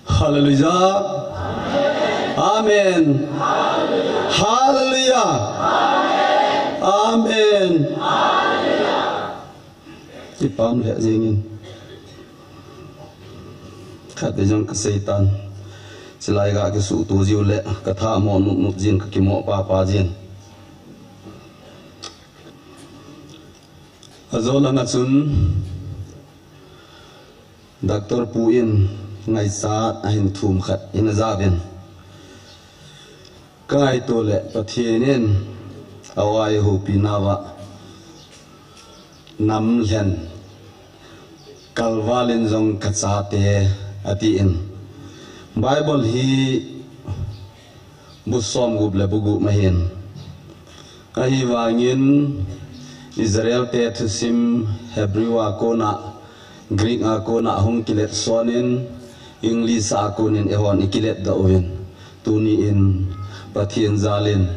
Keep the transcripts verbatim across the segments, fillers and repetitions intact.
Hallelujah. Amen. Hallelujah. Amen. Kipah le jingin. Khat jong ka Satan. Silai ga kisuhto jiu le, ka tha mo nup nup jin, ka kimo pa pa jin. Ajo langa chun Doctor Pu in ngaichat ahin thum khat in ajauvin. Ka ngaito le Pathen in a-oi houpi nauva nam lhen kalval in jong ka chate atin. Bible hi bu som gup le bu gup ahin. Ahivangin Israel te thusim Hebrew a kona, Greek a kona hung kilet sonin, English a konin eihon i kilet doh uvin. Tuni in Pathen jalin,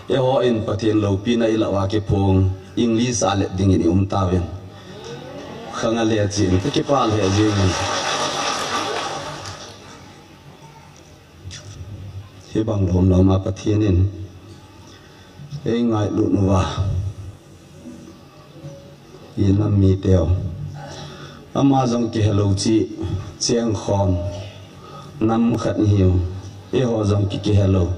eihon Pathen loupina i lah uva kiphong, English a let dingin i um tauvin. Khang a le chin, ka kipah le jingin. Hibang lom lom a Pathen in ei ngailut uva, i nam miteu. Ama jong kihelou chi, cheng khom, nam khat ihiu, eiho jong ki, kihelou.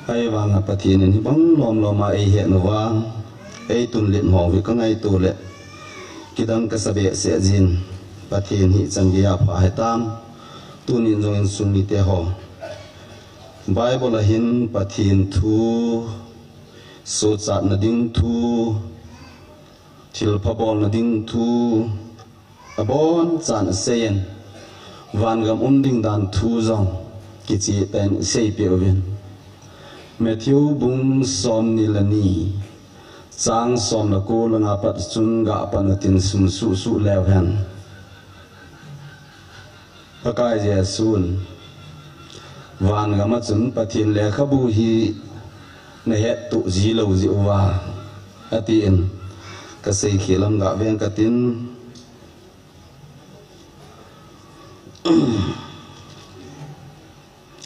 Ahivanga Pathen in hibang lom lom a ei het uva, ei tun lit ho hi ka ngaito le, kidang ka sa behseh jin, Pathen hi chan gei a pha hitam. Tunin jong insung mite ho, Bible a hin Pathen thu, sochatna ding thu, thilpha bolna ding thu, abonchan aseiyin, vangam um ding dan thu jong kicheh tah in seipeh uvin. Matthew bung somni le ni, chang som le ko langa pat chun gah pan utin sum suh suh leu hen. Pakai Jesun vangam a chun Pathen lekhabu hi na hettoh ji lou jeh uva, atin, ka seikhel lam gah veng katin.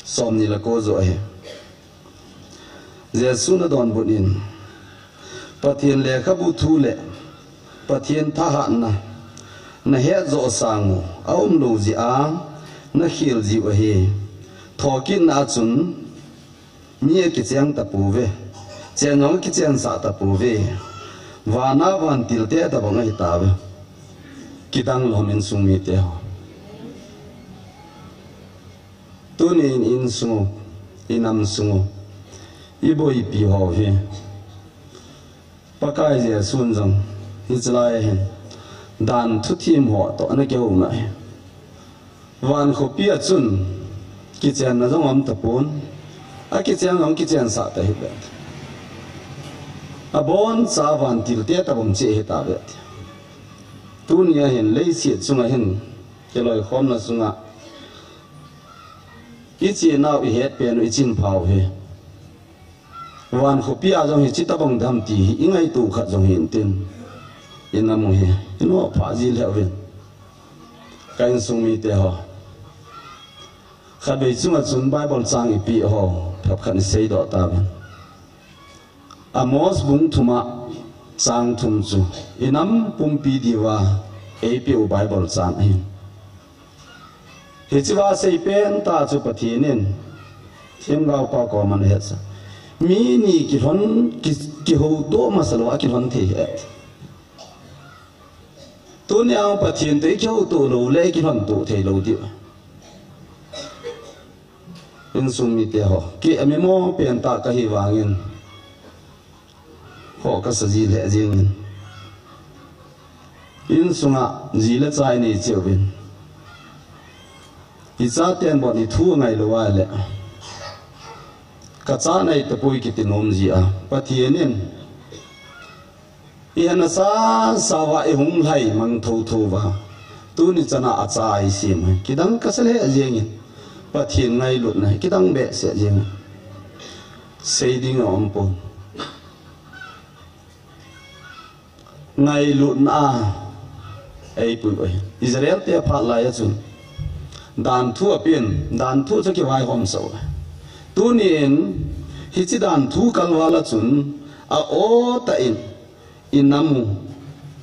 Somni le ko joh ahi. Jesun adonbut in, Pathen lekhabu thu le Pathen thahatna na het joh sang u aum lou jeh a na khel jiu ahi. Thokitna a chun mi akicheng tapouve, chen jong akichensah tapouve, vana vantil te tabang ahitauve. Kidang lom insung mite ho. Tunin insung u, inam sung u, iboipi ho hi, Pakai Jesun jong hiche lai a hin dan thuthem ho toh ana kihouna ahi. Vankhopi a chun kichenna jong um tapon, akichen jong kichensah ta hih beh. Aboncha vantil te tabang cheh hita beh. Tunia hin leiset chunga hin, kiloikhomna sunga ichenau ihet pen u ichin phau hi. Vankhopi a jong hiche tabang dam ti hi ingaito khat jong hintin, inam u hi inoh phah ji lheh uvin. Ka insung mite ho, khatvei chunga chun Bible chang ipeh ho, thapkhat iseidoh tauvin. Amos bung thum a chang thum chu inam pumpi diuva eipeh u Bible chang ahin. Hichea seipen tah chu Pathen in themgaopa koma ana hetsah. Mi ni kilhon, ki, kihoutoh masa lou a kilhon thei ahi. Tunia Pathen toh ikihoutoh lou le ikilhontoh thei lou diu. Insung mite ho, kei amimo pen tah kahi vangin, ho kasa ji lheh jengin, insunga ji le cha inei cheh uvin, ichaten bon ithu angai lou a le, kacha nei tapoi kiti nom jeh a, Pathen in ihet nasa sasa uva ihung lhai mang thotho uva, tuni chana acha eisem u hi kidang kasa lheh jengin, Pathen ngailutna hi kidang behseh jengin, sei ding aumpon. ngailutna a eipui u ahi. Israel te phat lai a chun dan thu apen, dan thu chu kivaihom sah u. Tuni in hiche dan thu kalval a chun a-o tah in i nam u,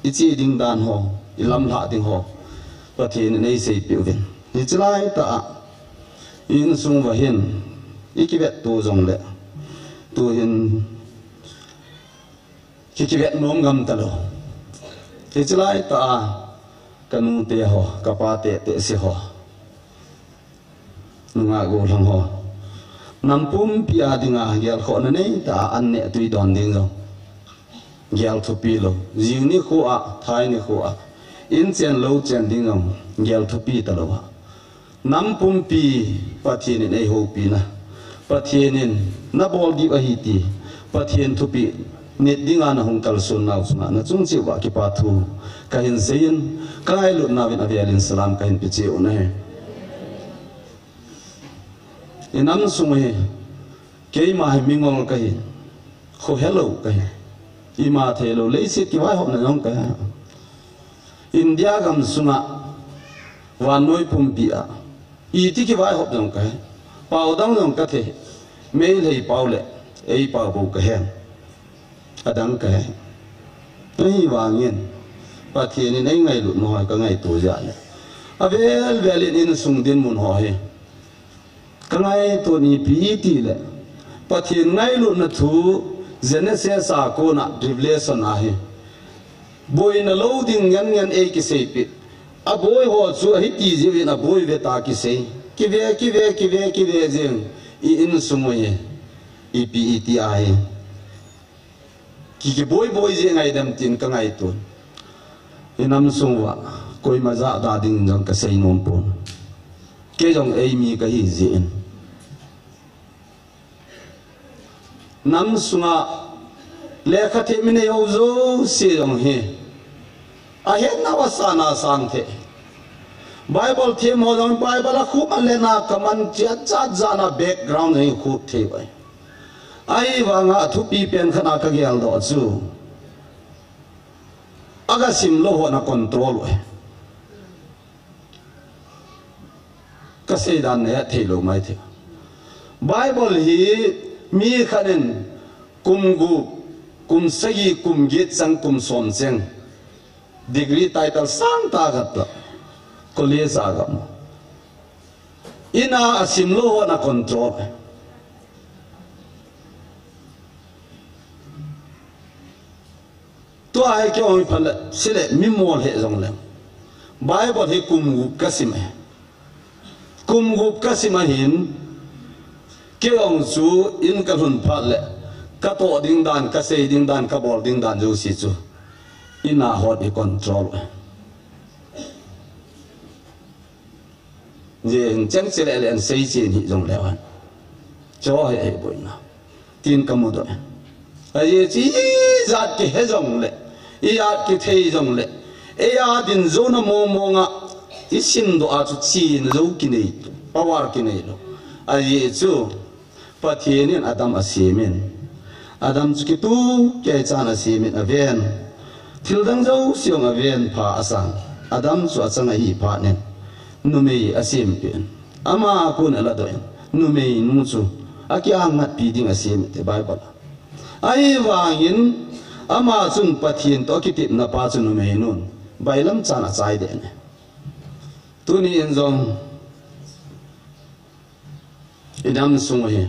i che ding dan ho, i lamlhah ding ho Pathen in eiseipeh uvin. Hiche laitah a i insung uva hin i kivetto jongle tuhin ki, kivet nom ngam talou. Hiche laitah a ka nute ho, ka pa tehteh se ho, nungah gollhang ho, nam pumpi a dinga gelkhohna neitah a an neh tui don ding jong gel thupi lou. Jing nikho a, thai nikho a, in chen lou chen ding jong gel thupi talou a, nam pumpi Pathen in eihoupina, Pathen in nabol diu ahi ti Pathen thupeh nit dinga nahung kalson nau chunga nachung cheh uva kipa thu kahin seiyin, ka ngailutna uvin avel in salam kahin pe cheh u ahi. I nam sung hi keima hi mingol kahi, khohelou kahi, ima theilou, leiset kivaihopna jong kahi. India gam sunga vannoi pumpi a iti kivaihop jong kahe, pao dang jong kathei, Meitei pao le ei pao bou kahen, adang kahe. Ahivangin Pathen in eingailut nau hi ka ngaito jeh le, avel vel in insung dinmun ho hi ka ngaito, ipi itile Pathen ngailutna thu Genesis a kona Revelation a hi boina lou ding ngen ngen eikiseipeh. Aboi ho chu ahiti jeh uvin aboi vetah kisei. Kive, kive, kive, kive jeng. I insung u hi ipi iti ahi, ki, kiboi boi jeh ngaidam tin ka ngaito. I nam sung uva koima jahda ding jong kasei nom pon. Kei jong eimi kahi jeh in. Nam sunga lekha them inei ho jouse jong hi ahetnau asan a sang thei. Bible them ho jong Bible a khup a le na kaman chia cha jana background hi khup thei uve. Ahivanga athupi pen khat a kageldoh chu, aga simlou hon a control uve. Kasei dan nahet theilou maithei. Bible hi mi khat in kum gup, kum sagi, kum get chang, kum som cheng, degree title sangtah khat tah, college a gam, in a asimlou hon a control. Tua hi kei jong hi phat le, sile mi mol he jongle, Bible hi kum gup kasim e. Kum gup kasim ahin, kei jong chu in kalhun phat le, katoh ding dan, kasei ding dan, kabol ding dan jouse chu in a hon i control e. Jeng cheng chele le an sei chen hi jongleu hen, chu hi eiboina tin kamudoh e. Ajeh chu ijat kihe jongle, ijat kithei jongle, eija dinjouna mong mong a isimdoh a chu chena jou kinei, power kinei lou. Ajeh chu Pathen in Adam asemin, Adam chu kitup kei chan asemin aven, thildang jouse jong aven pha asang. Adam chu achang ahi phat in numei asempeh in, ama kon aladoh in, numeinu chu akiang ngatpi ding asem e ti Bible a. Ahivangin ama chun Pathen toh akitepna pa chu numeinun bailam chan achai den e. Tuni in jong i nam sung u hi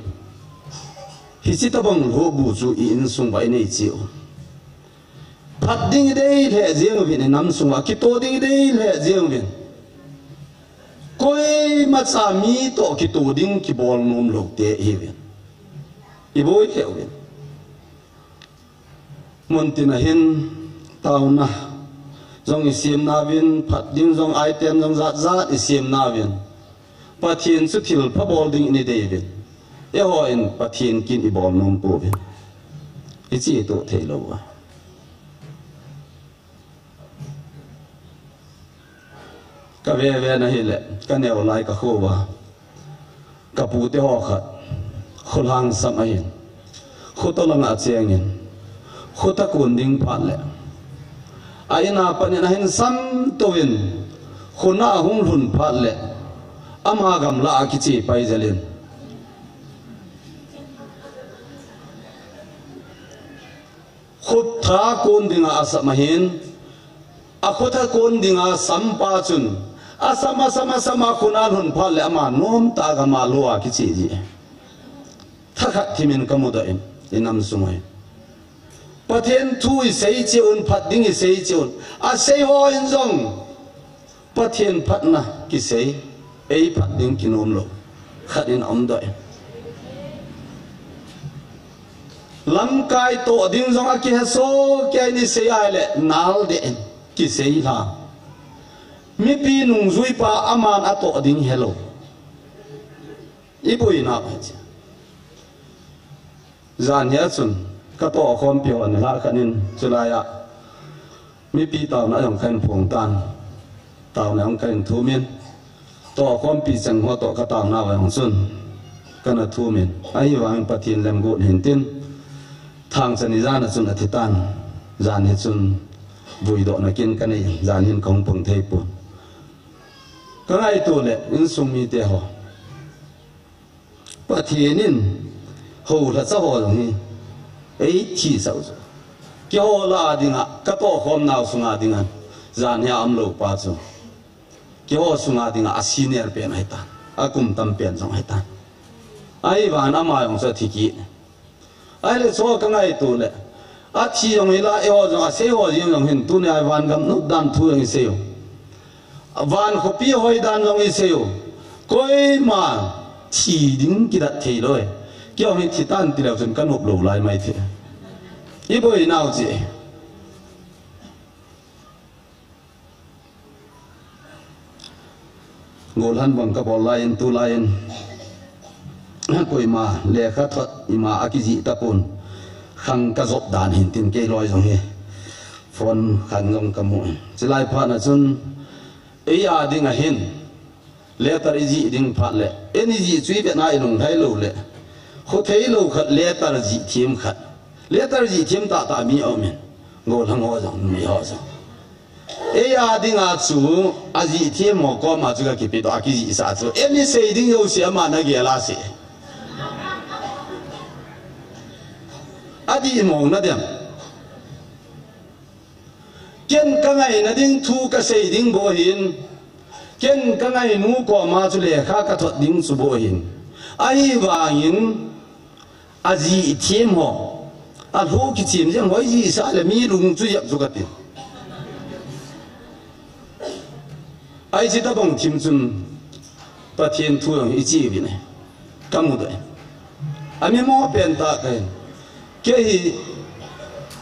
hiche tobang lhohbu chu i insung uva inei cheh u. Phat ding idei lheh jeng uvin, i nam sung uva kitoh ding idei lheh jeng uvin. Koimacha mi toh kitoh ding kibol nom lou te ihiuvin, iboi lheh uvin. Muntin a hin taona jong isem nauvin, phat ding jong item jong jat jat isem nauvin, Pathen chu thilpha bol ding in idei uvin, eihon Pathen kin ibol nom pouvin, iche toh theilou uva. Kave ve na hile, kaneo lai kakho uva, kapute ho khat kholhang sam ahin, khoto langa achengin, khota kon ding phat le, A in a pat in ahin sam touvin, khut a hung lhun phat le ama gamla a kiche pai jel in. Khut tha kon dinga asam ahin, a khut tha kon dinga sam pa chun, asam, asam, asam a khut a lhun phat le ama nomtah a gam a lo a kiche ji. Thakhat thimin ka mudoh in, i nam sung ahi. Pathen thu i sei cheh un, phat ding i sei cheh un. A sei ho in jong, Pathen phatna kisei, ei phat ding kinom lou. Khat in a um doh in. Lamkai toh ding jong a kihe soh kei in i sei ahile, nal deh in, kisei lha. Mipi nungjui pa aman a toh ding helou. I boina pa chu. Jan hia chun, ka tohkhompi ho ni lhah khat in, chulai a mipi taona jong kahin phong tan, taona jong kahin thum in, tohkhompi cheng ho toh ka taona vang chun, kana thum in, ahivangin Pathen lemguat hin tin, Thangcha ni jan a chun athi tan, jan hi chun vuidohna kin ka nei, jan hin kahung pang thei pon. Ka ngaito le, insung mite ho. Pathen in houlhacha ho jong hi eithisah u chu. Keiho lah a dinga, ka tohkhom nau sunga dinga, jan hi a um lou pa chu. Keiho sunga dinga a senior pen ahitan, a kum tam pen jong ahitan. Ahivangin ama jong chu athi kit. Ahile chu ka ngaito le, athi jong hila, eiho jong, asei ho jeng jong hin, tunia van gam nop dan thu jong i sei u. Van khopi hoi dan jong i sei u. Koima thi ding kidat thei lou e. Kei jong hi thi tan ti leu chun ka nop lou lai mai thei. I boinau chu. Golhang bang ka bol lai in, tulai in, koima lekha thot ima a kijih tapon, khang ka jop dan hin tin kei loi jong hi phone khang jong ka mu. Chulai phat na chun, ei a ding ahin, letter i jih ding phat le, ei i jih chu i vet na i lunglhai lou le, khothei lou khat, letter jih them khat, letter jih them tahtah mi a um in, golhang ho jong, mi ho jong. Ei a dinga chu, a jih them ho koma chu ka kipedoh a kijihsah chu. Ei i sei ding jouse ama na gel a sei. A dih mong na dem. Ken ka ngaina ding thu ka sei ding bou ahin. Ken ka ngainu koma chu lekha ka thot ding chu bou ahin. Ahivangin, a jih them ho, a lhu kichim jeng ho i jihsah le mi lung chu jep chu ka tin. Ahi chu tabang thim chun Pathen thu jong i chi uvin e. Ka mudoh e. A mi mo pen tah ka hin. Kei hi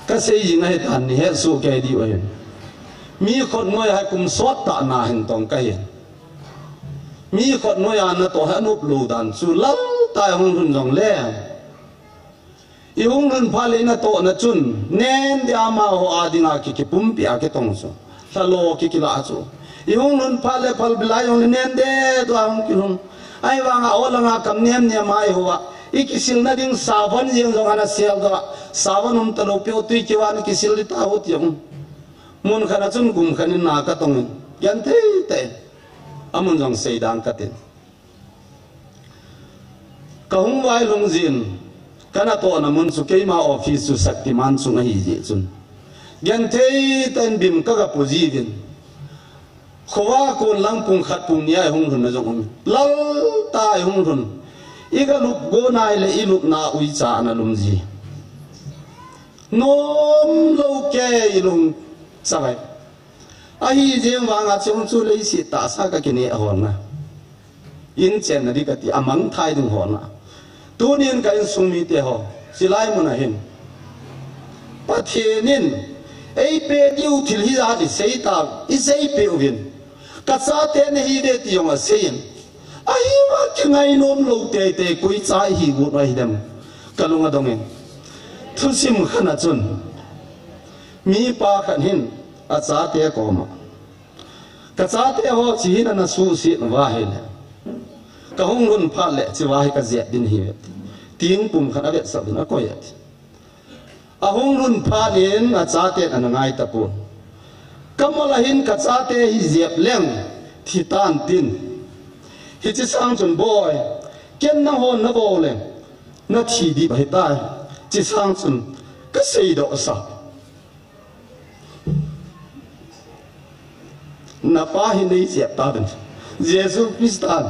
ka sei jing ahi tan, nei het soh kei diu ahi. Mi khut noiya kum sot tah na hin tong ka hin. Mi khut noiya natoh hi anop lou dan chu lal tah a hung lhun jong le. I hung lhun phat le i natohna chun, nen dia amaho a dinga ki, kipumpi a kitong chu. Lhalo ki, kilah chu. I hung lhun phat le phalbi lai jong le nen de tua hung kilhun. Ahivanga o langa kam nem nem a i ho a. I kisilna ding savon jeng jong ana sel doh a. Savon um talou peh u tui kivan kisil di ta ho ti jong. Mun khat a chun kum khat in na ka tong in. Genthei tah in. Amun jong sei dang ka tin. Ka hung vailhung jin, ka natohna mun chu keima office chu Shaktiman chung ahi jeh chun. Genthei tah in bim ka ga pu jiuvin. Khovah a kon lang pung khat pung ni a i hung lhun na jong um. Lal tah a i hung lhun. I ga lup go nai le i lupna uicha ana lum ji. Nom lou kei i lung savai. Ahi jeng vanga chun chu leiset tahsa ka kineh hon na. In chenna di ka ti a mangthai ding hon na. Tunin ka insung mite ho, chulai mun a hin. Pathen in, ei peh diu thil hi a i sei ta, i sei peh uvin. Ka chate na hi ve ti jong a sei in. Ahi va kingai nom lou tei tei koi cha i hi got ahi dem. Ka lung a dong in. Thusim khat a chun. Mipa khat hin a chate koma. Ka chate ho chi hin ana suhset uva ahile. Ka hung lhun phat le chi va hi ka jet din hi ve. Ting pum khat a vetsah din a koi a ti. A hung lhun phat in a chaten ana ngai tapon. Amol a hin kachate hi jep leng, thi tan tin. Hiche sang chun boi, ken nahon navo leng, nathi ding ahitai. Hiche sang chun kaseidoh sa. Napa hi neijep tauvin. Jesu Christan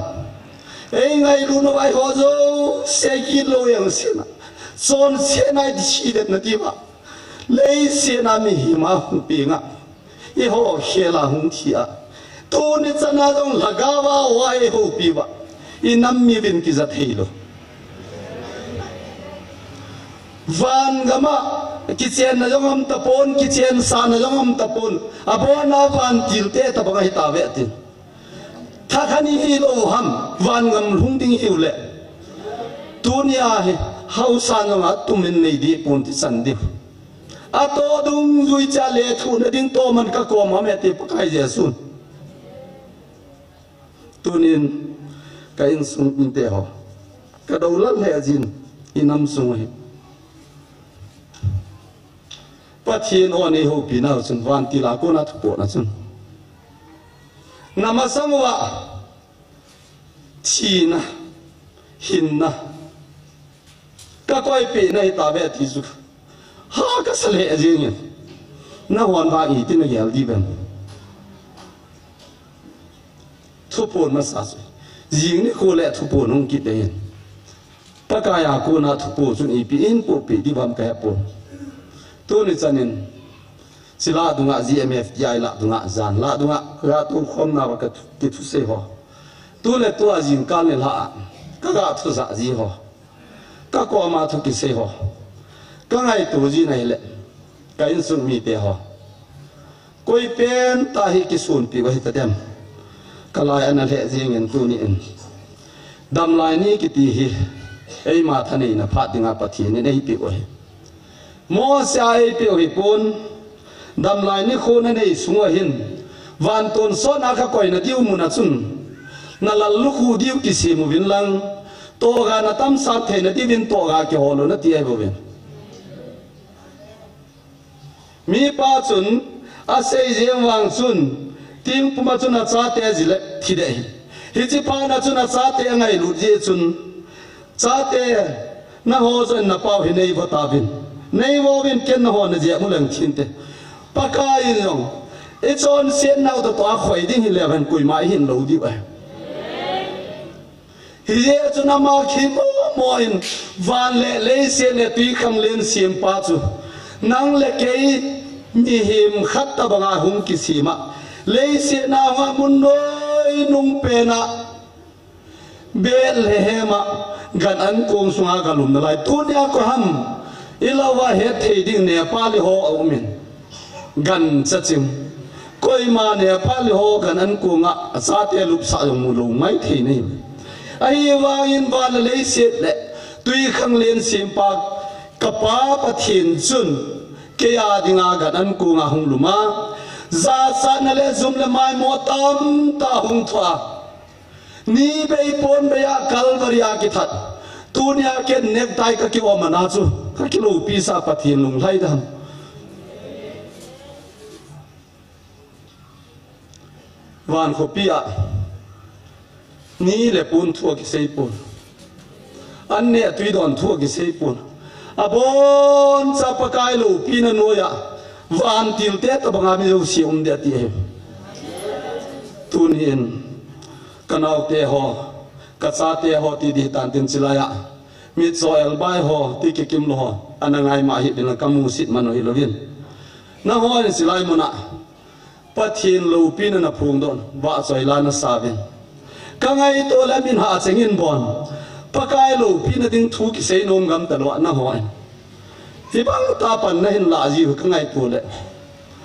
eingailutna vai ho jouse kit lou jeng sina, chonsetna i thi det nati uva, leiset a mihem a hung peng a eiho khel a hung thi a, tuni chan a jong lhagao a eiho pi uva, inam mi uvin kija thei lou. Van gam a kichenna jong um tapon, kichensahna jong um tapon. Abon a vantil te tabang ahi tauve tin. Thakhat ni hilou ham, van gam lhung ding hiu le. Tuni a hi, haosa jong a tumin nei ding pon ti chan ding. Atoh dungjui cha le thuhna ding toh man kakom ham e ti Pakai Jesun. Tunin ka insung mite ho, kadou lal lheh jin, inam sung hi Pathen in eihoupi nau chun, vantil a kona thupohna chun, namasang uva thina, hinna, kakoi peh nahi tauve ti chu, ha kasa lheh jengin. Nahon vang iti nagel diu vem? Thuphon masa chu, jing nikho le thuphon hung kit ding ahin. Pakai a kona thuphon chun ipi eipoh peh diu vem kahe pon. Tuni chanin, hiche lah dunga G M F T I lah dunga jan lah dunga, kaga toukhom nauva ka thu, kithusei ho. Tu le tu a jingkah nilhah a, kaga thujah ji ho. Kakoma thu kisei ho. Kangaito ji nahi le, ka insung mite ho. Koi pentah hi kisonpeh u ahi tadem. Kalai ana lheh jengin tuni in. Damlai ni kiti hi, eima thaneina phat dinga Pathen in eipeh u ahi. Mose a eipeh u hipon, damlai nikho nanei sung uva hin, van tonsot a kakoi nadiu mun a chun, nalal lukhuh diu kisem uvin lang, tohga natamsat theina diuvin tohga kihol un ati ahi bouvin. Mipa chun asei jeng vang chun, thingpum a chun achate ji le thi ding ahi. Hiche phat a chun achate angailut jeh chun, chate, naho joh in napau hi neivo tauvin. Neivo uvin, ken nahon najep uleng thinte. Pakai in jong, ichonset nau toh toh a khoi ding hileu hen koima ihin lou diu ahi. Hijeh chun ama kimomo in, van le leiset le twikhanglen sempa chu, nang le kei mihem khat tabanga hung kisem a, leiset na hunga mun noinung pen a, Bethlehem a gan an kong sunga galum nalai. Tunia koi ham, ilah uva hetthei ding Nepali ho aumin. Gancha chim. Koima Nepali ho gan an konga achate lupsah jong mulou maithei ahi. Ahivangin van le leiset le twikhanglen sempa kapa Pathen chun keia dinga gan an konga hung lum a, jachatna le jum le maimo tamtah hung thoh a, ni bei pon bei a Calvary a kithat. Tunia ken necktie kakiom ana chu, kakiloupisa Pathen lunglhai dam. Van khopi a ni le pon thu akisei pon. An neh tui don thu akisei pon. Aboncha Pakai loupina noiya vantil te tabanga mi jouse um ding ati ahi. Tunin kanaote ho, kachate ho ti ding hitan tin, chilai a mitcho elbai ho ti kikim lou ho ana ngai ma hih uvin lang, kamusit man u hilouvin. Nahon chilai muna Pathen loupina naphongdoh, vahchoi la nasauvin. Kangaito le min hah chengin bon, Pakai loupina ding thu kisei nom gam talou a nahon hibang tah pan nahin lah jiu kangaito le,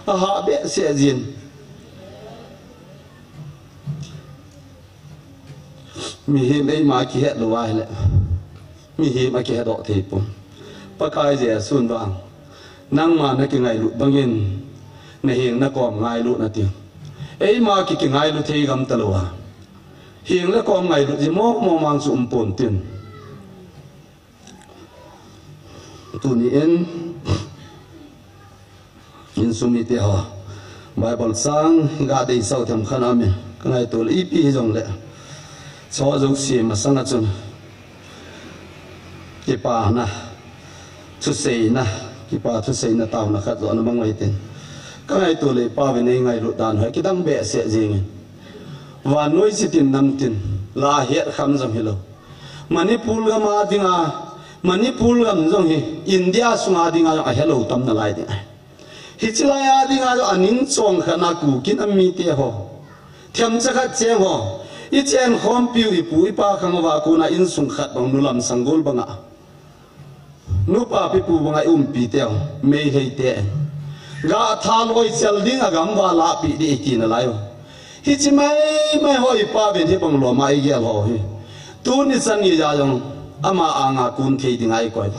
ahah behseh jin. Mihem eima kihet lou ahile, mihem akihedoh thei pon. Pakai Jesun vang, nangma nakingailut bangin naheng nakom ngailut natiu. Eima ki, kingailut thei gam talou a, heng le kom ngailut ji momo mang chu um pon tin. Tuni in, insung mite ho, Bible chang ga deisah them khat amen. Ka ngaito le ipi hijongle, chua jouse masanga chun kipana, thuseina, kipa thuseina taona khat joh na mang mai tin. Ka ngaito le ipa vin ei ngailut dan hi kidang behseh jingin. Vannoi sitin namtin la het kham jong hilou. Manipur gam a dinga, Manipur gam jong hi India sunga dinga jong ahelou tam nalai ding. Hiche lai a dinga jong aning chong khat na Kuki nam mite ho, themcha khat cheng ho, i chenkhompiu ipu ipa khang uva kona insung khat bang nulam sanggol banga, nupa pipu banga i umpi teu, Meitei te, ga thaloi chel ding a gam va lahpeh ding i ti nalai u. Hiche maimai ho ipa vin hibang lom a i gel ho hi. Tuni chan geiya jong ama anga kun thei dinga i koi.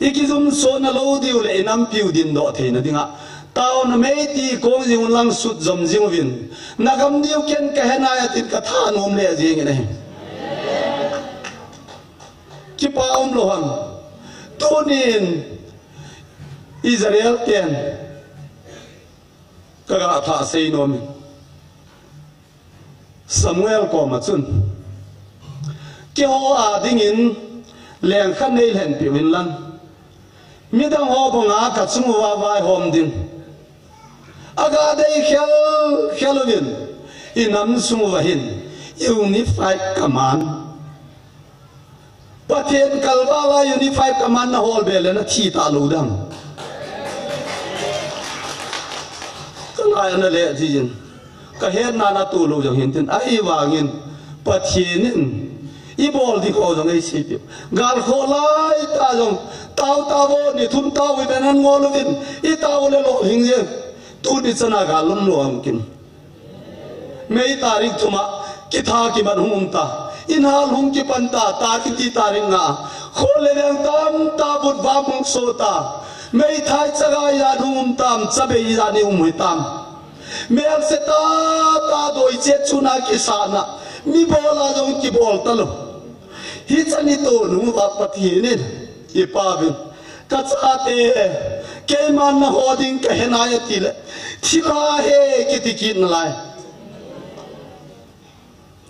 I kijumsona lou diu le i nampiu dindoh theina dinga, taona meiti kong jing un lang sut jom jing uvin. Na gam diu ken ka he nai atin ka thanom le jingin ahi. Kipa umlou ham? Tunin Israel ten ka ga thah sei nom in. Samuel koma chun, keiho a dingin leng khat nei lhenpeh uvin lang, midang ho banga ka chung uva vaihom ding a ga dei khel khel uvin, i nam sung uva hin unified command. Pathen kalval a unified command na hol be le na thi talou dam. Ka ngai ana le jin. Ka hetna na tolou jong hin tin. Ahivangin Pathen in i bol ding ho jong ei seipeh. Gal kho lai tah jong, tao tao vo, ni thum tao uvin, nan ngol uvin, i tao le lolhing jeng. Tuni chana gal lom lou ang kin. May tarik thum a kitha kiman hung um ta. Inhal hung kipan ta, tarik li, tarik nga. Kho le veng tamtah vutvam hung so ta. Meithai chaga ijat hung um tam, chabei ijat ni um hitam. Melse tah tah doi chet chuna kisahna. Mi bol a jong kibol talou. Hichan i tonu va Pathen in, i pa vin, ka chate, keiman na ho ding ka he nai ati le, thilha he kiti kit nalai.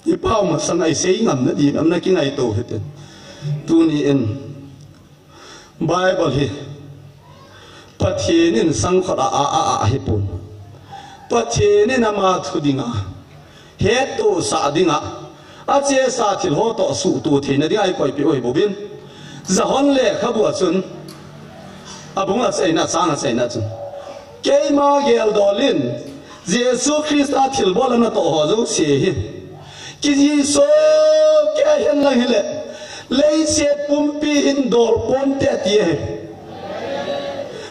I pa masanga i sei ngam na di, ngam na kingaito hite. Tuni in, Bible hi Pathen in sangkhol a, a, a, a, ahi pon. Pathen in ama thu dinga, hettohsah dinga, achesa thil ho toh suhtoh theina dinga eikoipeh u ahi bouvin. Johan lekhabu a chun, abung a chaina, achang a chaina chun, keima geldol in, Jesu Christa thilbol a natoh ho jouse hi kijih sohkei hen lang hile, leiset pumpi hin dol ponte ati ahi.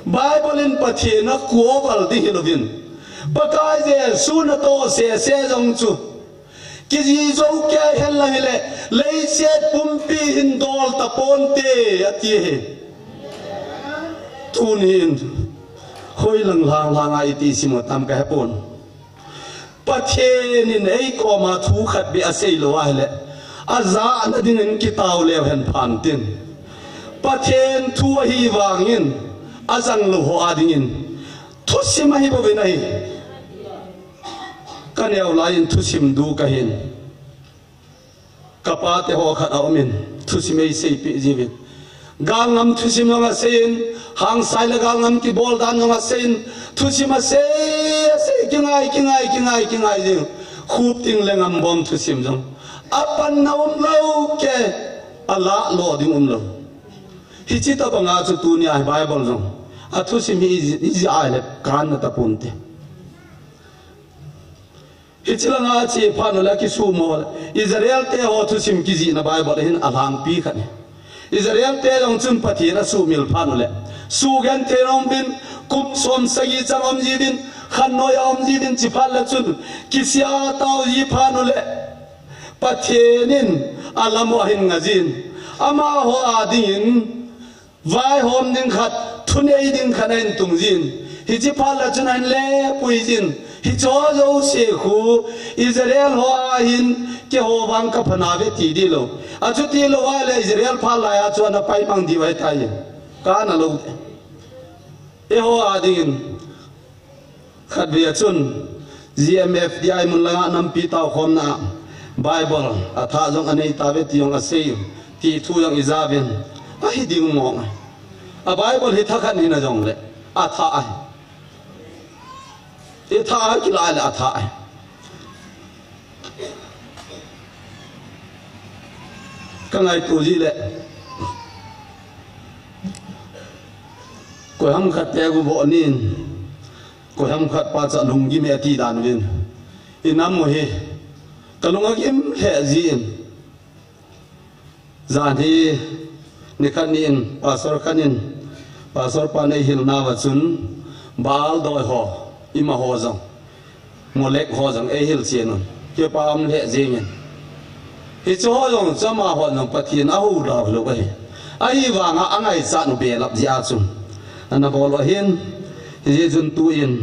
Bible in Pathen a kuoval ding hilouvin, Pakai Jesu natoh sese jong chu kijih sohkei hen lang hile, leiset pumpi hin dol taponte ati ahi. Tunin, hoilang lang langa iti sim u tam ka hepon. Pathen in eikoma thu khat beh asei lou ahile, ajahna dingin kitao leu hen phan tin. Pathen thu ahivangin, ajang lou ho a dingin thusim ahi bouvin ahi. Ka neo laiyin thusim du kahin. Ka pate ho khat aumin, thusim eiseipeh jiuvin. Galngam thusim jong aseiyin, hangsai le galngam kibol dan jong aseiyin, thusim asei, asei, kingai, kingai, kingai, kingai jing. Khup ding le ngambom thusim jong. Apanna umlou kei, alah lo ding umlou. Hiche tobanga chu tunia hi Bible jong. Athusim hi iji, iji ahile kanna taponte. Hiche langa che phat u le akisumo le, Israel te ho thusim kijihna Bible a hin alhangpi khat ahi. Israel te jong chun Pathen asuhmil phat u le, sugentheina um uvin, kum som sagi chang um jiuvin, khannoi a um jiuvin, chuphat le chun kisih a tao ji phat u le, Pathen in alam u ahin ngah jin, amaho a dingin vaihom ding khat, thunei ding khat ahin tung jin. Hiche phat le chun ahin lepui jin. Hicheho jouse khu Israel ho a hin keiho vang kapha nauve ti ding lou. Achuti lou ahile Israel phat laiya chu ana paimang diu ahitai. Kana lou. Eiho a dingin Khatvei a chun G M F D I mun langa nampi taokhomna Bible athah jong anei tave ti jong asei, ti thu jong ijauvin, ahi ding mong. A Bible hi thakhat hina jongle athah ahi. Ithah a kilai le athah ahi. Ka ngaito jile, koiham khat te gu vo nin, koiham khat pa cha lunggim e ti dan uvin, inam u hi kalung agim lheh jin. Jan hi nikhat ni in pastor khat in, pastor pan eihil nauva chun, Baal doi ho, ima ho jong, Molek ho jong eihil chen un, kipa um lheh jengin. Hiche ho jong chu amaho jong Pathen ahou lou lou ahi. Ahivanga angaichat u belap jeh a chun ana bol u ahin, hijeh chun tu in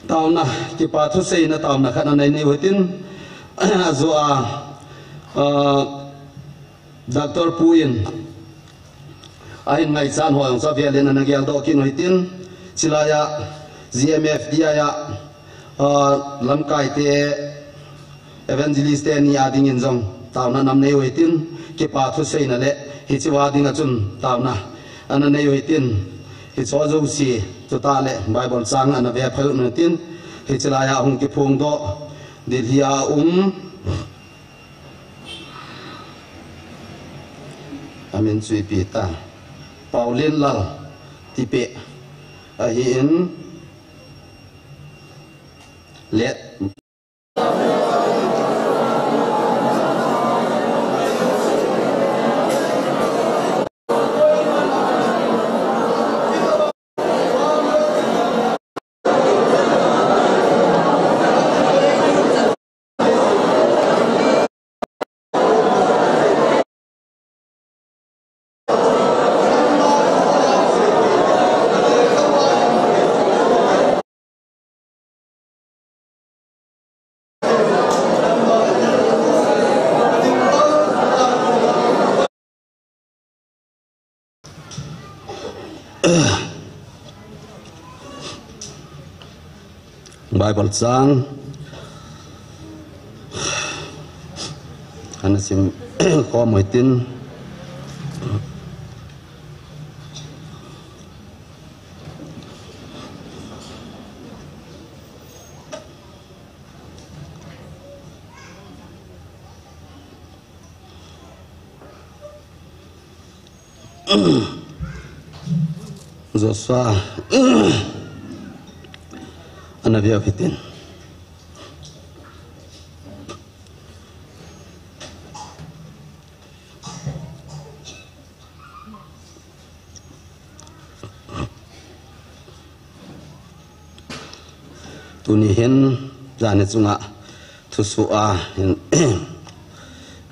taona, kipa thuseina taona khat ana nei u hitin, ajo a, ah, Doctor Pu in ahin ngaichat ho jong chu avel in ana geldoh kit u hitin, chulai a G M F D I a, ah, lamkai te, evangelist te ni a dingin jong taona ana nei u hitin, kipa thuseina le hiche a dinga chun taona ana nei u hitin, hiche jouse chutah le Bible chang ana ve phal u hitin, hiche lai a hung kiphongdoh Delhi a um, amin chu ipi ta, Paolenlal Tipe ahin, let Bible chang ana sim khom u hitin. Joshua ana ve u hitin. Tuni hin jani chunga thusoh a hin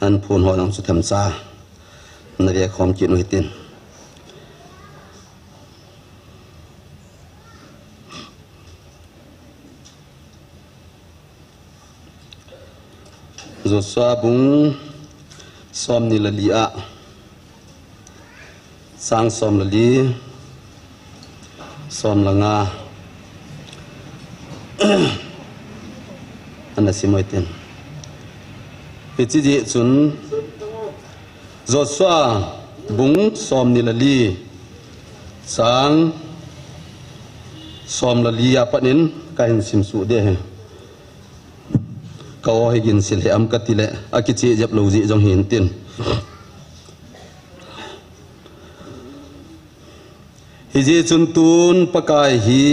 an phun ho jong chu themcha ana ve khom kit u hitin. Joshua bung somni le li a, chang som le li, som le nga, ana sim u hitin. Hiche jeh chun Joshua bung somni le li, chang som le li a pat in kahin sim suh ding ahi. Ka aw hi gin sil he am kati le, akicheh jep lou jeh jong hin tin. Hijeh chun tun Pakai hi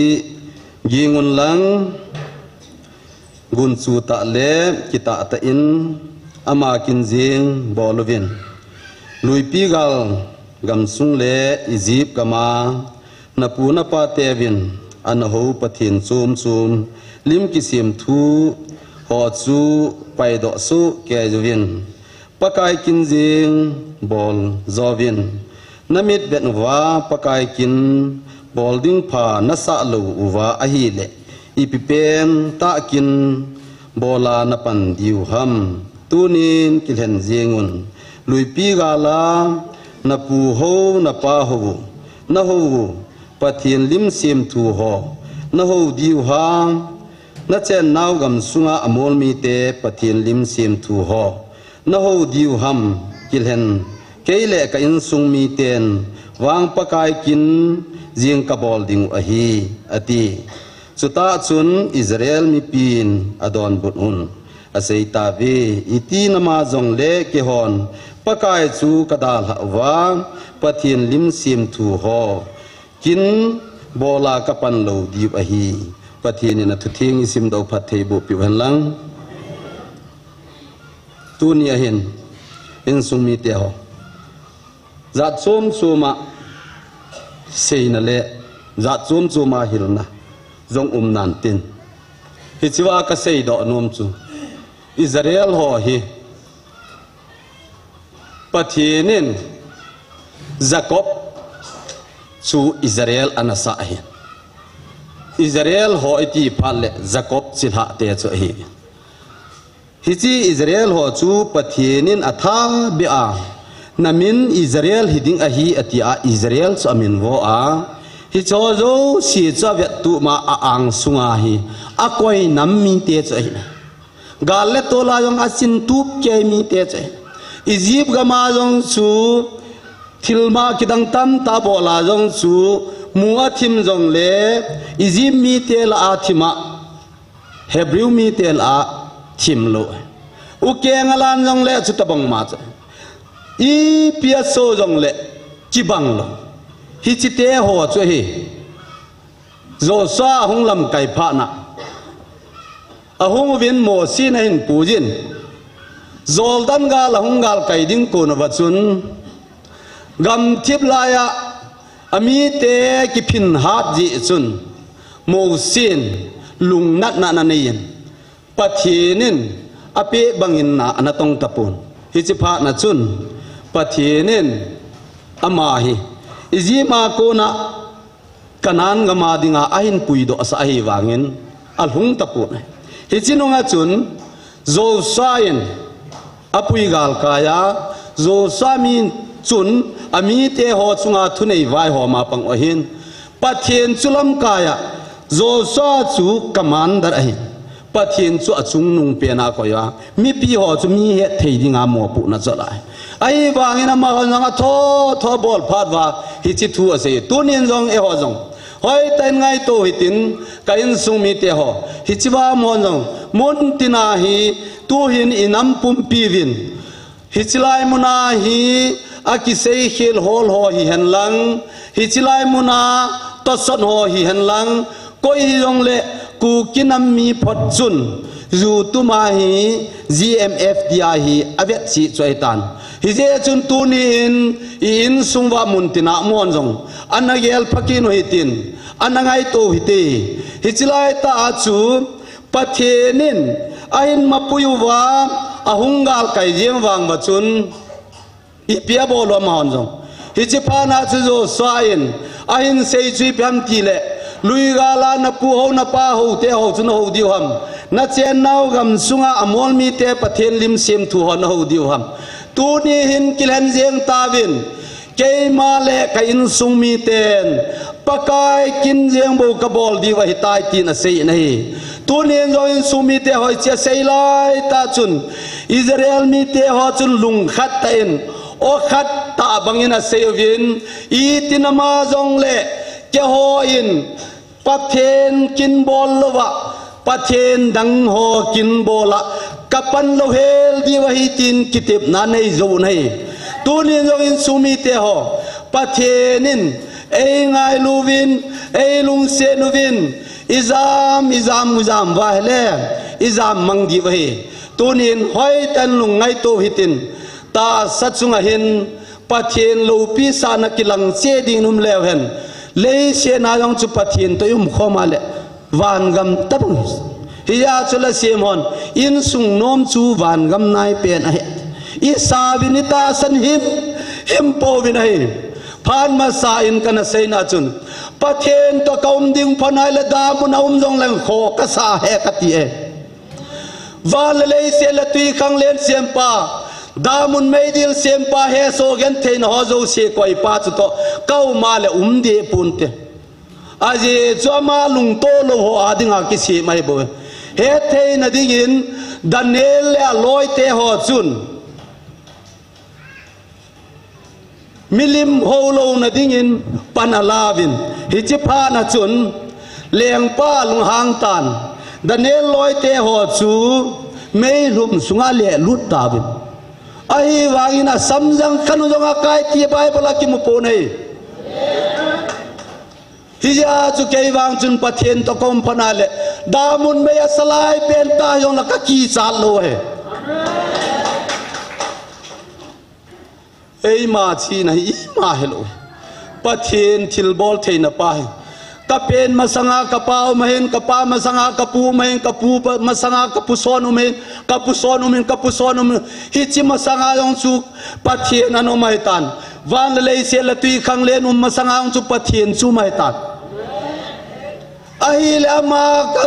ging un lang, gunchu tah le kitah tah in ama kin jing bol uvin. Luipi gal gamsung le Egypt gam a napu napa teuvin ana hou pathen chom chom lim kisem thu ho chu paidoh soh kei uvin. Pakai kin jing bol jouvin. Namit vet uva Pakai kin bol ding pha nasah lou uva ahile, ipi pen tah kin bol a napan diu ham? Tunin kilhen jing un. Luipi gal a napu hou, napa hou, nahou u pathen lim sem thu ho Nahou diu ham, nachennau gam sunga amol mite Pathen lim semthu ho. Nahou diu ham, kilhen, kei le ka insung miten, vang Pakai kin, jing kabol ding u ahi, ati. Chutah chun Israel mipin adonbut un asei tauve, iti nama jongle keihon, Pakai chu kadalhah uva, Pathen lim semthu ho. Kin bola kapan lou diu ahi. Pathen in athutheng isimdoh phatthei boh peh u hen lang. Tuni ahin, insung mite ho. Jat chom choma seina le, jat chom choma hilna jong um nan tin. Hichea kaseidoh nom chu, Israel ho hi, Pathen in Jacob chu Israel anasah ahin. Israel ho iti phat le Jacob chilhah te chu ahi. Hiche Israel ho chu Pathen in atha beh a, namin Israel hiding ahi atia Israel chu amin vo a. Hicho jouse chu avettup ma a angsunga hi akoi nam mite chu ahi. Gal le tol a jong achin tup kei mite chu ahi. Egypt gam a jong chu thilma kidang tamtah bol a jong chu mu athim jongle Egypt mite lah a thim a, Hebrew mite lah a thim lou. Ukeng alan jongle chu tabang ma chu. Ipi aso jongle kibang lou. Hichete ho chu ahi. Joshua ahung lamkai phat na, ahung uvin Mosi in ahin puijin, Jordan gal ahung galkai ding kon uva chun, gamthip laiya amite kiphin hat jeh chun, Mosi in lungnatna ananei in, Pathen in apeh bangin na anatong tapon. Hiche phat na chun Pathen in ama hi Egypt a kona Canaan gam a dinga ahin puidoh sah ahi vangin alhung tapon. Hiche nunga chun Joshua in apui galkai a, Joshua min chun amite ho chunga thunei vaihom a pang u ahin, Pathen chu lamkai a Joshua chu commander ahi. Pathen chu achungnung pen a akoi a, mipi ho chu mi hetthei dinga mopohna chol ahi. Ahivangin amahon jong atho tho abol phat uva hiche thu asei. Tunin jong eiho jong hoitah in ngaito hitin, ka insung mite ho. Hichea amahon jong muntina hi tuhin inam pumpi uvin, hiche lai muna hi akiseikhel hol ho hihen lang, hiche lai muna tosot ho hihen lang, koi hijongle Kuki nam mi phot chun ju tum a hi G M F D I hi avet cheh chu ahitan. Hijeh chun tunin i insung uva muntina amahon jong ana gel phakin u hitin, ana ngaito u hite. Hiche laitah a chu Pathen in ahin mapui uva ahung galkai jeng vang uva chun, ipi abol u amahon jong. Hiche phat na chu Joshua in ahin sei chu ipi ham tile, luigal a napu ho napa ho te ho chu nahou diu ham? Nachennau gam sunga amol mite Pathen lim semthu ho nahou diu ham? Tuni hin kilhen jeng tauvin, keima le ka insung miten Pakai kin jeng bou kabol diu ahitai tin asei in ahi. Tunin jong insung mite ho hiche asei laitah chun Israel mite ho chun lungkhat tah in, aw khat tah bangin asei uvin, itin ama jongle keihon Pathen kin bol louva, Pathen dang ho kin bol a kapan lou hel diu ahi tin kitepna nei jou u ahi. Tunin jong insung mite ho, Pathen in eingailu uvin, eilungset uvin, ijam, ijam, ijam uva ahile, ijam mang diu ahi. Tunin hoitah in lungngaito u hitin, tahsa chunga hin Pathen loupi sahna kilang cheh ding in um leu hen. Leiset a jong chu Pathen toh i umkhom a le vangam tabang. Hijeh chun lhasim hon, insung nom chu vangam naipen ahi. Isauvin, itahsan him, him pouvin ahi. Phat masa in kana seina chun, Pathen toh ka um ding phat nai le damun a um jongleng kho kasa ahi kati e. Van le leiset le twikhanglen sempa, damun meidil sempa, hesoh gentheina ho jouse koipa chutoh ka um a le um deh ponte. Ajeh chu ama lungtoh lou ho a dinga kisem ahi bou. Hetthei na dingin Daniel le aloite ho chun milim hou louna dingin pan alauvin, hiche phat na chun lengpa lunghang tan, Daniel loite ho chu meilhum sunga lelut tauvin. Ahivangin asamjang khanu jong akai ti Bible a kimu pon ahi. Hijeh a chu kei vang chun Pathen toh kaum phat na le, damun mei a salai pen ta jong la kakichat lou ahi. Eima chihna hi ima hilou. Pathen thilbol theina pa hi. Kapen masanga kapa um ahin, kapa masanga kapu um ahin, kapu pa, masanga kapu son um ahin, kapu son um ahin, kapu son um ahin. Hiche masanga jong chu Pathen ana um ahitan. Van le leiset le twikhanglen um masanga jong chu Pathen chu um ahitan. Ahile ama ka,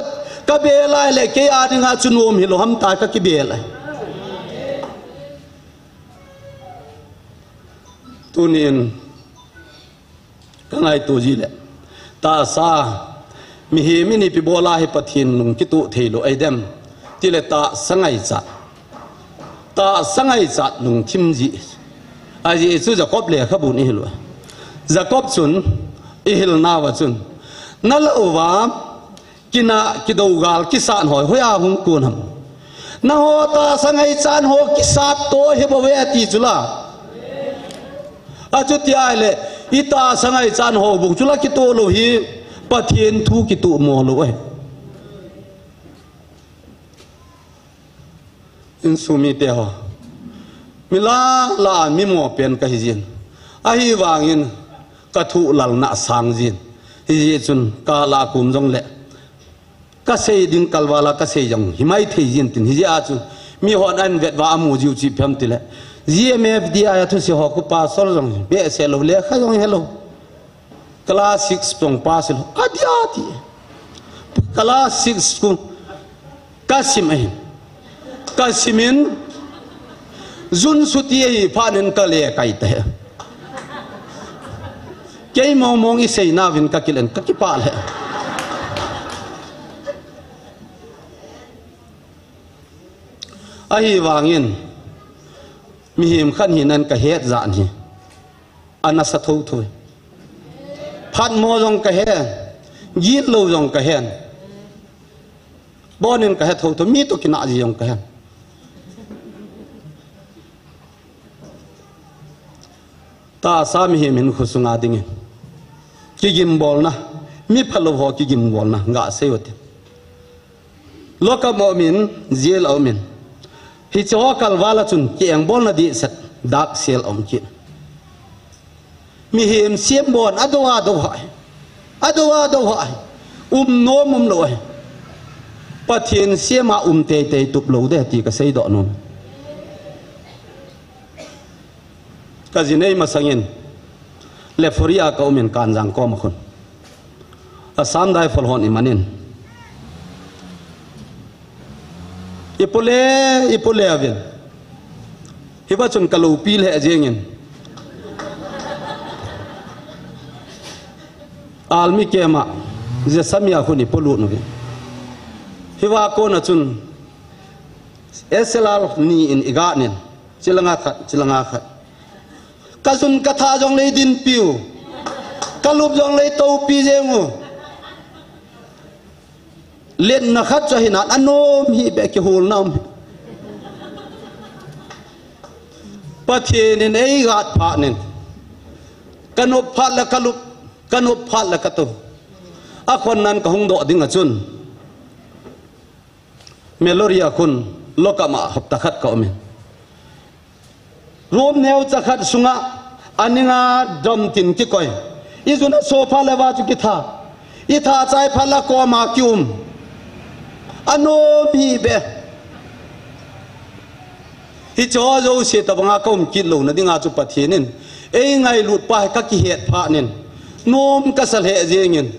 kabel a le kei a dinga chu nom hilou ham tia kakibel ahi. Tunin kangaito ji le, tahsa mihem in ipi bol a hi Pathen lung kitoh theilou ahi dem tile, tahsa ngaichat, tahsa ngaichat lungthim ji. Ajeh chu Jacob lekhabun ihil u. Jacob chun ihil nauva chun, nalah uva kinah kidougal kisat ho hi hoiya hung kon ham? Nangho tahsa ngaichat ho kisat toh hi bou ve ati chu la. Achuti ahile, itahsa ngaichat ho bou chu la kitoh lou hi Pathen thu kitoh mo lou ahi. Insung mite ho, mi lah lah a mi mo pen kahi jin. Ahivangin kathuh lalna asang jin. Hijeh chun kalah kum jongle kasei ding kalval a kasei jong himai thei jin tin, hijeh a chu mihon ahin vet uva amu jiu chu ipi ham tile, G M F D I a thusei ho khu pastor jong behseh lou, lekha jong helou. Class six jong pass hilou. Adia ti. Class six khu kasim ahin. Kasimin, June suti ahi phat in kale kai ta hi. Kei mong mong isei nauvin kakilen, kakipah le. Ahivangin, mihem khat hina in kahet jat hi anasa thotho. Phatmo jong kahe, gitlou jong kahen. Abonin kahe thotho, mi toh kinah ji jong kahen. Tahsa mihem hinkho sunga dingin kigimbolna, mi phalou ho kigimbolna, gasei ute. Lockup a umin, jail a umin, hiche ho kalval a chun kiengbolna dehset, dak cell a um kit. Mihem sembon adou adou ahi. Adou adou ahi. Um nom umlou ahi. Pathen sem a um teitei tuplou ding ti kaseidoh nom. Kaji nei masangin Lopburi a kaumin, Kanjang koma khun Assam Rifles hon eimanin, ipule, ipule uvin. Hiva chun kaloupi lheh jengin, army camp a Jessami a khun ipolut uvin. Hiva kona chun S L R ni in iganin, chilanga khat, chilanga khat. Kajun katha jongle eidinpiu, kalup jongle eitoupi jengu. Letna khat chu ahinan, anom hih beh, kiholna um hi. Pathen in eigat phatnin, kanop phat le kalup, kanop phat le katou. Akhonnan kahung doh dinga chun Mallory a khun lockup a hapta khat kaumin, room neocha khat sunga aninga drum tin kikoi. Ijun aso phat le uva chu kitha. Itha chai phat le koma kium. Anom hih beh. Hicheho jouse tobanga kaum kit louna dinga chu Pathen in eingailut pa hi kakihet phatnin, nom kasa lheh jengin.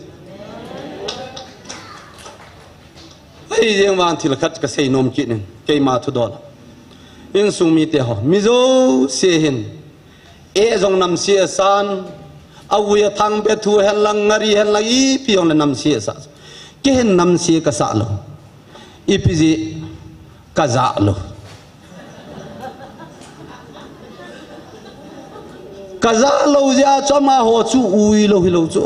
Ahijeng vang thil khat kasei nom kitnin, keima thudol a, insung miteho, mi jouse hin, eh jong namse asan, Aui a thangbe thu hen lang, ngari hen lang, ipi jong le namse asah. Kei hin namse kasah lou. Ipi jeh, kajah lou. Kajah lou jeh a chu amaho chu ui lou hilou chu.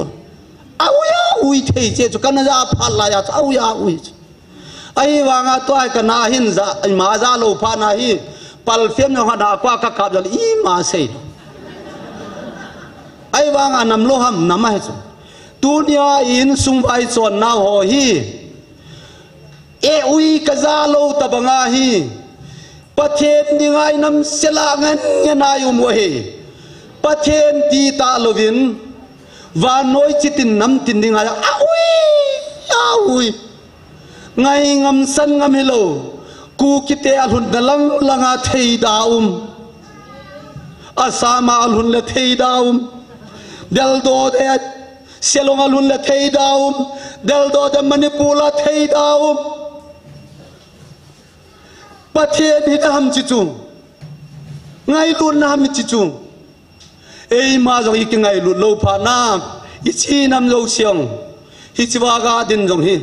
Aui a ui thei cheh chu, kana jah phat lai a chu aui a ui chu. Ahivanga tua hi kana hin jah, ima jah lou phat na hi, palfem jong hana kua kakap jong le ima sei lou. Ahivanga nam lou ham, nam ahi chu. Tunia insung vaichonna ho hi, e ui kajah lou tabang ahi. Pathen dinga inam sela ngen ngen a i um u ahi. Pathen ti talouvin, vannoi chitin namtin dinga aui, aui. Ngai ngam san ngam hilou. Kukite alhunna lang langa theida um. Assam a alhun le theida um. Deldo de Shillong alhun le theida um. Deldo de Manipur a theida um. Pathen hina ham chi chu. Ngailutna ham chi chu. Eima jong i kingailut lou phat na, i chi nam jouse jong, hiche va ga din jong hi,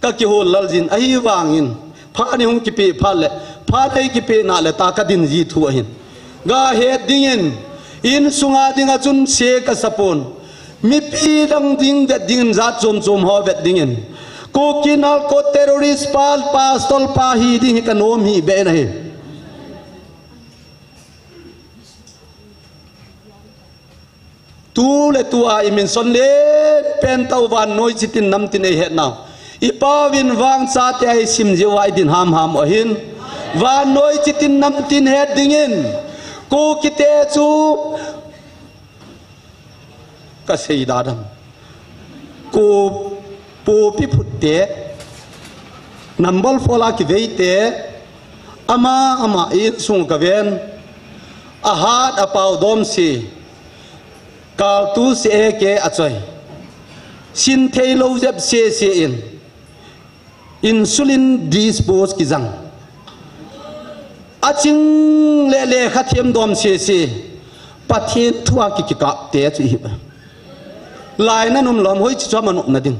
ka kihol lal jin, ahivangin, phat ni hung kipeh phat le, phat ei kipeh na le ta ka din ji thu ahin. Ga het dingin, insunga dinga chun se kasa pon, mipi dang ding vet dingin jat chom chom ho vet dingin, Kuki narco terrorist pa, pastor pa hi ding hi ka nom hi be na hi. Tu le tua i min son len pen tau vannoi chitin namtin ei het nau. I Pauvin vangchate a i sim jeh uva i din hamham u ahin. Vannoi chitin namtin het dingin. Kukite chu ka sei da dam. Ko popi phutte, number four la kiveite, ama, ama insung ka ven, a hat a pau dom si, kal tu si e ke a choi. Sin thei lou jep se se in. Insulin dispose kijang. Aching le le kha thiam dom se se. Pathen thu a ki kikap te chu hi. Lai na num lom hoi chi chu ma nop na ding.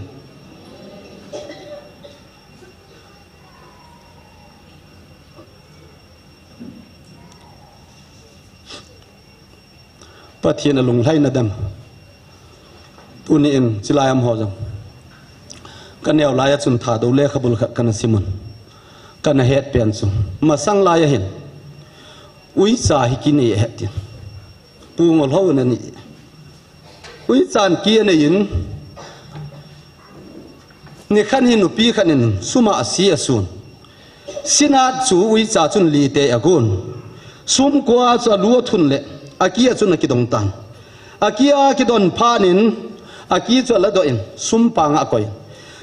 Pathen a lunglhaina dam. Tuni in, chilai am ho jong. Ka neo lai a chun Thadou lekhabul khat kana simun. Kana het pen chu. Masang lai a hin. Uicha hi kinei het tin. Pu Ngolhou in ani. Uichan ki anei in. Nikhat hi nupi khat in sum a asi asun. Sinat chu uicha chun li te a gun. Sum kua chu a lu a thun le, a ki a chun a kidong tan. A ki a kidon phan in, a ki chu a la doh in, sum pang a koi.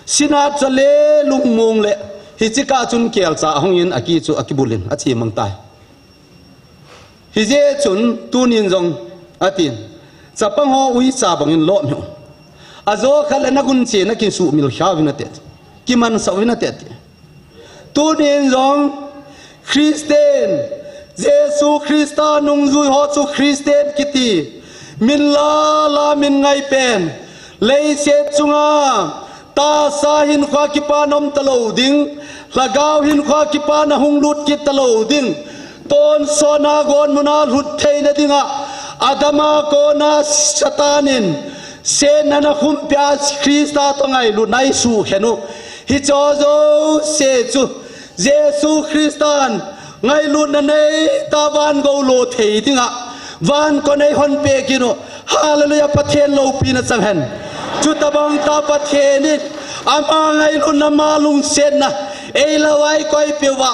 Sinat chu a le lungmong le, hichi ka chun kelcha a hong in, a ki chu a kibul in, a chi mang tai. Hijeh chun tunin jong atin. Chapang ho uicha bangin lom hiu. Ajo khat le na gun che na kisuh mil khia uvin ate. Kiman sa uvin ate. Tunin jong Christian, Jesu Christa nungjui ho chu Christian kiti. Min la la min ngai pen. Leiset chunga Tahsa hinkho kipana um talou ding, lhagao hinkho kipana hung lut kit talou ding, tonsot a gon muna lut theina dinga, Adam a kona Satan in, Satan a khumpi a Christa toh ngailutna i sukhen u. Hiche jouse chu, Jesu Christan, ngailutna nei ta van gou lo thei dinga, van kon ei hon peh kit u. Hallelujah, Pathen loupina chang hen. Chutabang ta Pathen in, ama ngailutna ama lungsetna, ei lo ai koi peh uva.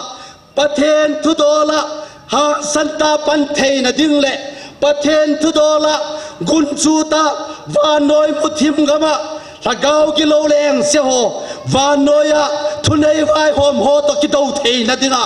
Pathen thudol a, hangsan ta pan theina ding le, Pathen thudol a, gunchu ta, vannoi muthim gam a, lhagao gilou lengse ho, vannoi a, thunei vaihom ho toh kido theina dinga,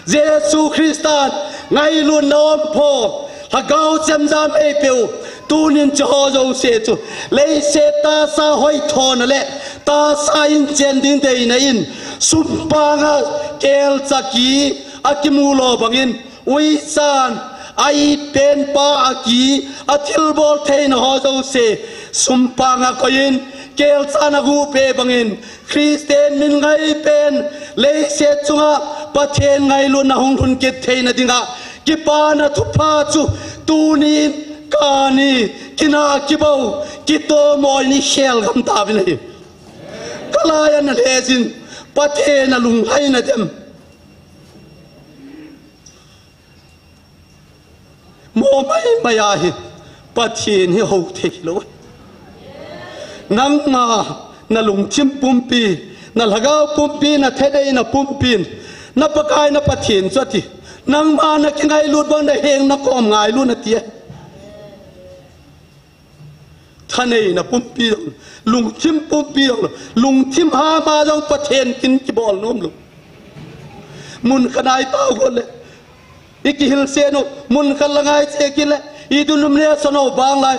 Jesu Christan ngailutna um pho, lhagao chemjam ei peh u, tunin hiche ho jouse chu, leiset tahsa hoithona le, tahsa in chen ding deina in, sum panga kelcha ki, a kimu lo bangin, uichan, a itpen pa a ki, a thilbol theina ho jouse, sumpang a koiyin, kelchan a guhpeh bangin, Christian min ngaipen, leiset chunga Pathen ngailutna hung lhun kit theina dinga, kipana thupha chu, tunin, kani, kina kibou, kitomoi ni khel gam tauvin ahi. Kalai ana lhejin, Pathen a lunglhaina dem. Mo mai mai ahi, Pathen hi hou thei lou. Nangma, na lungthim pumpi, na lhagao pumpi, na thaneina pumpin, na Pakai na Pathen chu ati. Nangma na kingailut bang na heng na kom ngailu nati. Thaneina pumpi jong, lungthim pumpi jong, lungthim hama jong Pathen kin kibol nom lou. Mun khat a i tao got le, i kihilse nom, mun khat la ngai che kit le, i denomination ho bang lai.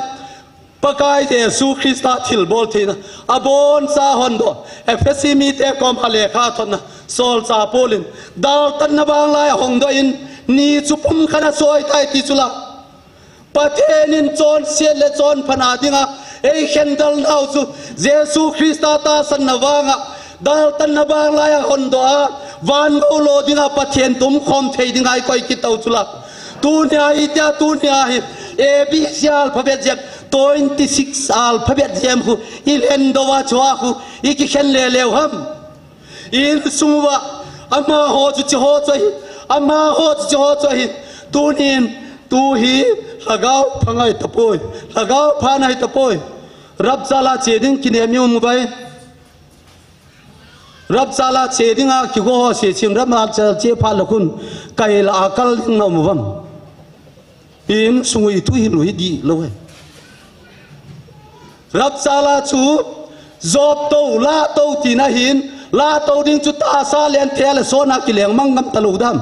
Pakai Jesu Christa thilbol theina, aboncha hondoh, Ephesi mite koma lekha thotna, solchah Paul in, daltanna bang lai a hongdoh in, ni chu pumkhat a soi tai ti chu la. Pathen in chonset le chonphatna dinga, eikhendal nau chu, Jesu Christa tahsanna vanga, daltanna bang lai a hondoh a, van gou lo dinga, Pathen toh umkhom thei dinga, i koi kit tau chu la. Tunia hitia, tunia hi, A B C alphabet jem, twenty six alphabet jem khu, i lhen dou a chua khu, i kikhen le leu ham. Insung uva, amaho chu hiche ho chu ahi, amaho chu hiche ho chu ahi. Tunin, tu hi, lhagao pha ngai tapoi, lhagao pha ngai tapoi. Rapture a che ding kinem i um uvem? Rapture a che dinga kigo ho seichim, rapture a che phat le khun, kaila a kal ding na um uvem? Insung u i thuhil u hi dihlou ahi. Rapture a chu, jop tou, la tou tina ahin, la tou ding chu tahsa lenthe le sona kileng mang ngam talou dam.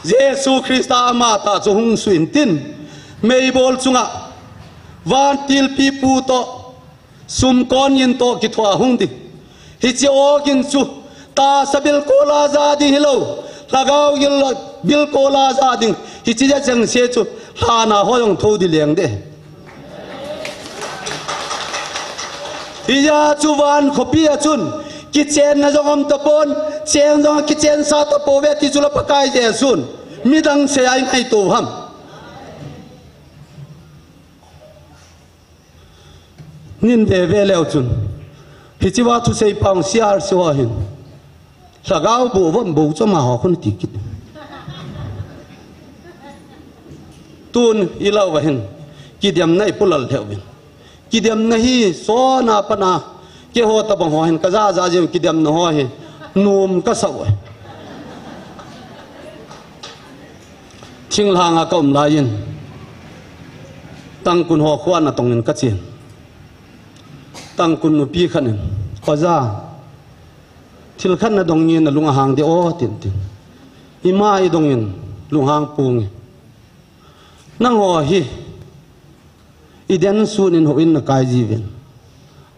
Jesu Christa ama tah chu hung suh intin, meibol chunga, vantilpipu toh, sumkon gin toh kithoa hung ding. Hiche aw gin chu, tahsa bilkol a ja ding hilou, lhagao gin bilkol a ja ding. Hiche ja chengse chu, lhana ho jong thou ding leng ding. Hijeh chun van khopi a chun, kichenna jong um tapon, cheng jong kichensa tapouve ti chu la Pakai Jesun, midang sei a i ngaito ham? Nin veve leu chun, hichea thusei pang C R C ho hin, lhagao boh vom boh chu amaho khun ti kit. Tun i lau va hin, kidemna i pulal lheh uvin. Kidemna hi sona pana, keiho tabang ho hin, ka ja ja jeng kidemna ho hi, nom ka sa uve. Thinglhang a ka um laiyin, Tangkhul ho kho a natong in ka chen. Tangkhul nupi khat in, Oja, thil khat nadong in nalung ahang ding o, tin tin. Ima i dong in, lunghang ponge. Nangho hi, i den sun in houin nakai jiuvin.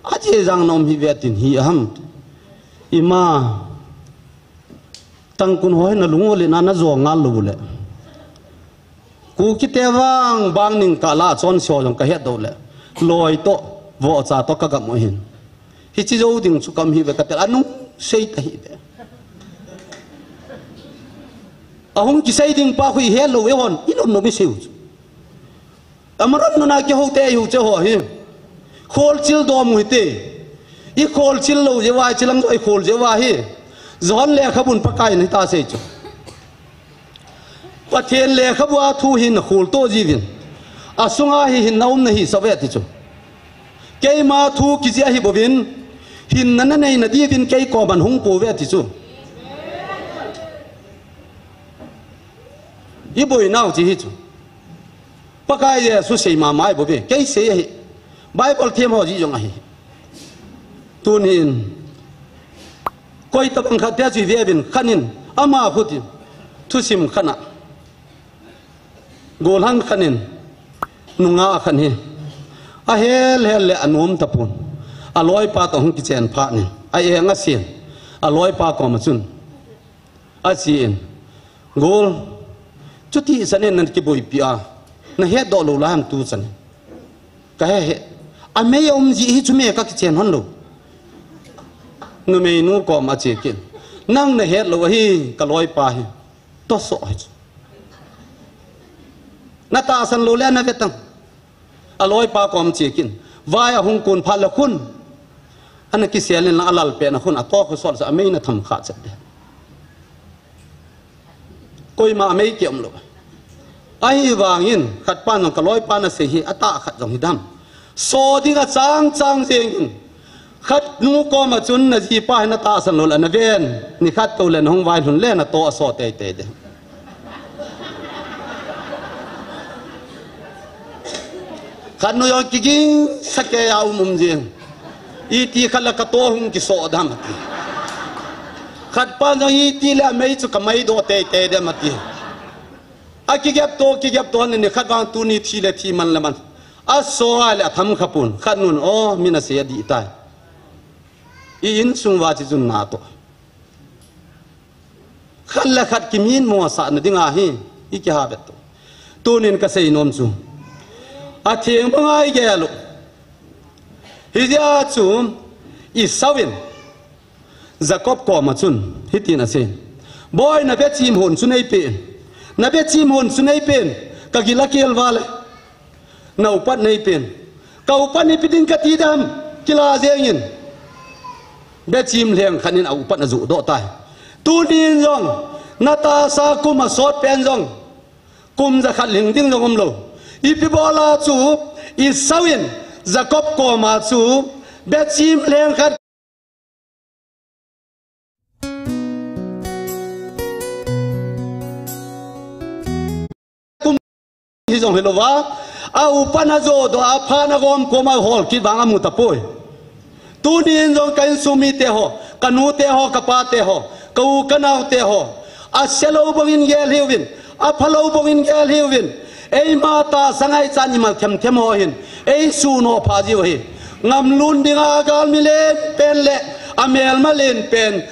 Ajeh jang na um hih uve tin hi aham. Ima, Tangkhul ho hi nalung u le na, na jo ngal lou le. Kukite vang, vang ning kah la chonse ho jong ka het doh le. Loi toh, vohcha toh ka gam u ahin. Hiche jou ding chu ka um hih uve ka tel, anung sei ta hih uve. Ahung kisei ding pa khu i het lou, eihon, i lom lom i sei u chu. Amaran nuna kihou te, i hou che ho hi. Kholchil dom u hite. I kholchil lou jeh uva, hiche lang jo i khol jeh uva hi. John lekhabun Pakai in hita sei chu. Pathen lekhabu a thu hin na khol to jiuvin. Asunga hi hinna um na hisah uve ti chu. Keima thu kijih ahi bouvin. Hinna na nei na diuvin kei koma hung pouve ti chu. I boinau chu hi chu. Pakai Jesu sei mama ahi bouve, kei sei ahi. Bible them ho jeh jong ahi. Tun hin, koi tabang khat te chu i ve uvin, khat in, ama khutin, thusim khat a. Golhang khat in, nungah khat hi. Ahel hel le anom tapon. Aloipa toh hung kichen phat in. A eng a sen. Aloipa koma chun. Achen, Gol. Chuti chan in na kiboipi a. Na hetdoh lou lai ham tu chan in. Ka he he. Amei a um ji hi chu me ka kichen hon lou. Numeinu kom a che kit in. Nang na het lou ahi ka loipa hi. Toso hi chu. Na tahsan lou le na ve tang. A loipa kom che kit in. Vai a hung kun phat le khun. Ana kisel in la a lal pen a khun a to khu sol sa amei na tham kha chet de. Koima amei ki um lou. Ahivangin khat pan jong ka loipa na sei hi a tah khat jong hi dam. So ding a chang chang jeng in. Khat nu kom a chun na jipa hi na tahsan lou le na ven. Ni khat tou le na hung vai lhun le na to a so tei tei de. Khat nu jong kiging sa kei a um um jing. Iti khat la ka to hung kiso dam ati. Khat pa jong iti le amei chu ka mai do tei tei dam ati. A kigep to, kigep to ni, ni khat vang tuni thi le thi man le man. A so a le a tham kha pun. Khat nun, o, min a sei a di tai. I insung va chi chun na to. Khat le khat kimin mo sa na ding ahi, i kiha bet to. Tunin ka sei nom chu. A theng banga i gel u. Hijeh a chu Esau in Jacob kom a chun hitin a sei. Boi na bechim hon chu nei pen. Na bechim hon chu nei pen. Ka gil a kel vale. Na upat nei pen. Ka upat nei pi ding ka ti dam. Kila jeng in. Bechim lheng khat in a upat na ju doh tai. Tunin jong. Na tahsa kum a sot pen jong. Kum ja khat ling ding jong um lou. Ipi bol a chu. Esau in. Jacob kom a chu. Bechim lheng khat Hi jong hilou va, a upat na jo doh a phat na gom kom a hol kit vang a mu tapoi. Tunin jong ka insung mite ho, ka nute ho, ka pate ho, ka u ka naote ho. A se lou bangin gel hiuvin, a pha lou bangin gel hiuvin. Eima tahsa ngai chan i mal them them ho hin, ei su no pha jiu hi. Ngam lhun ding a gal mi len pen le, a melma len pen.